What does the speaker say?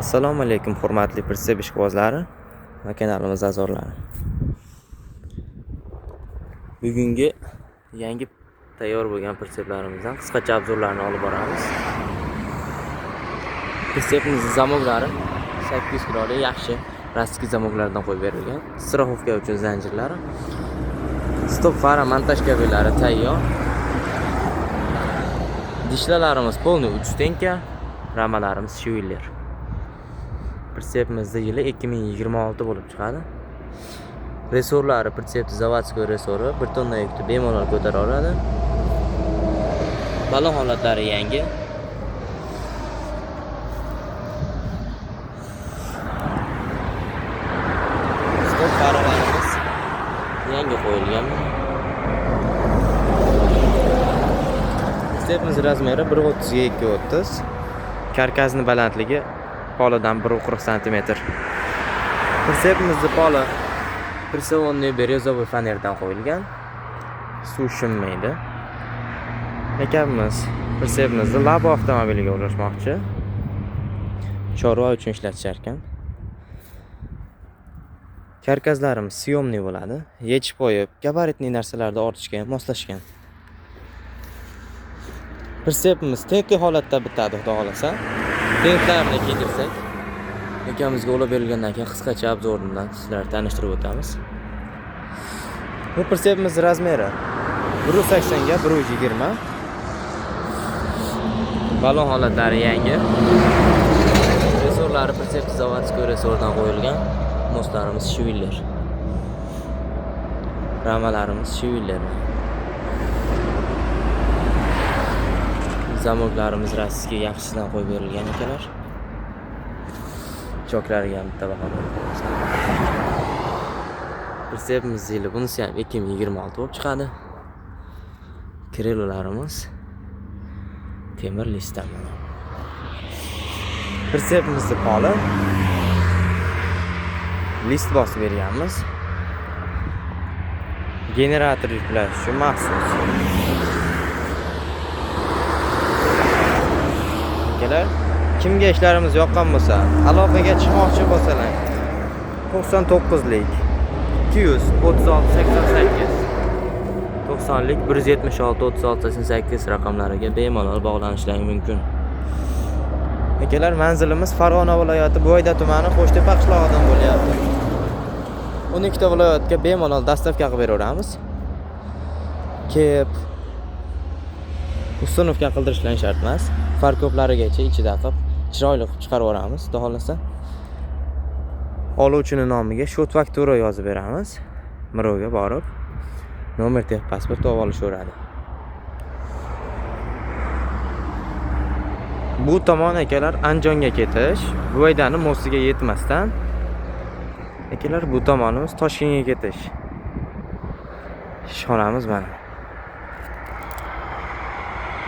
Assalomu alaykum, hurmatli Pritsep ishqibozlari va kanalimiz a'zolari. Bugungi yangi tayyor bo'lgan pritseplerimizdan qisqacha obzorlarni olib boramiz. Pritsepimiz zamoklari 800 kilolik yaxshi rastki zamoklardan qo'yib berilgan. Страховка uchun zanjirlari, stop fara montaj kabellari tayyor. Dishlalarimiz полный 3 стенка, ramalarimiz швеллер. Pritsepimizda yili 2026 bo'lib chiqadi. Resorlari pritsepni заводской resori 1 tonna yukni bemalol ko'tara oladi. Balon holatlari yangi. Stop faralarimiz yangi qo'yilgan. Pritsepimiz razmeri 1.30 ga 2.30. Karkasning balandligi polidan 1.40 sm. Pritsepimizni poli прессованный березовый fanerdan qo'yilgan. Suv shimmaydi. Akamiz pritsepimizni Labo avtomobiliga ulashmoqchi. Chorva uchun ishlatishar ekan. Karkaslarimiz съемный bo'ladi. Yechib qo'yib, gabaritli narsalarni ortishga ham moslashgan. Pritsepimiz tentli holatda bitadi, xudo xolasa. Tentlarni kiydirsak, akamizga ulab berilgandan keyin qisqacha obzor bilan sizlarni tanishtirib o'tamiz. Bu pritsepimiz razmeri 1.80 ga 1.20. Balon holatlari yangi. Resorlari pritsep заводской resordan qo'yilgan. Mostlarimiz швеллер. Ramalarimiz швеллер. Zamoklarimiz rossiyga yaxshisidan qo'yib berilgan akalar. Choklariga ham bitta baho berib qo'yamiz. Pritsepimiz yili bunisi ham 2026 bo'lib chiqadi. Krilolarimiz temir listdan mana. Pritsepimizni poli list bosib berganmiz. Generator yuklash uchun maxsus. Akalar, kimga ishlarimiz yoqqan bo'lsa, aloqaga chiqmoqchi bo'lsalar, 99lik 236 88 90lik 176 36 88 raqamlariga bemalol bog'lanishlari mumkin. Akalar, manzilimiz Farg'ona viloyati Buvayda tumani Qo'shtepa qishlog'idan bo'lyapti. 12 ta viloyatga bemalol dostavka qilib beraveramiz. Kelib установка qildirishlar shart emas. Farkoplarigacha ichida qilib, chiroyli qilib chiqarib yuboramiz, xudo xolasa. Oluvchining nomiga счет faktura yozib beramiz. Mirovga borib, nomer texpasport olib olishaveradi. Bu tomon akalar Andijonga ketish, Buvaydani mostiga yetmasdan akalar bu tomonimiz Toshkentga ketish. Ishxonamiz mana.